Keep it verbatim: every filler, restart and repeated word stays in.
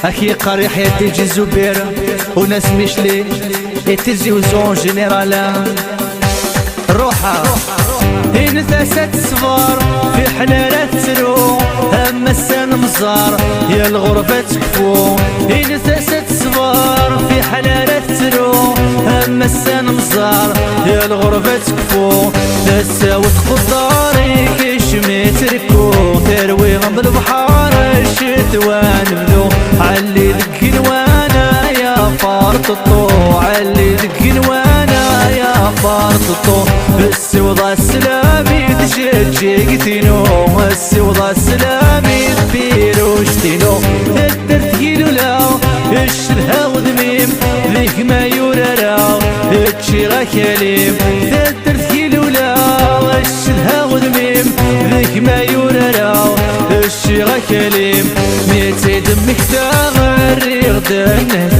Ak yeqqar Yeḥya Diji Zubir, Unas Micli, i Tizi Uzzu en général. Ruḥa, init-as ad teṣber, fiḥel ara tettru, am ass-a nemẓer, yal ɣurba tekfu. Init-as ad teṣber, fiḥel ara tettru, am ass-a nemẓer, yal ɣurba tekfu. Tasa-w tqeddar-ik, icmi trekku, terwi am lebḥer, ccetwa anebdu. Ɛelli deg igenwan ay aferṭeṭṭu, ɛelli deg igenwan ay aferṭeṭṭu. Ssiweḍ-as sslam i tjeǧǧigt-inu, ssiweḍ-as sslam i tpiruct-inu. Taddart Gilula, ccedha udem-im, deg-m ay urareɣ, ččiɣ akal-im. Taddart Gilula, ccedha udem-im, deg-m ay urareɣ, ččiɣ akal-im. Mi tt-id-mmektaɣ, rriɣ-d nnehta.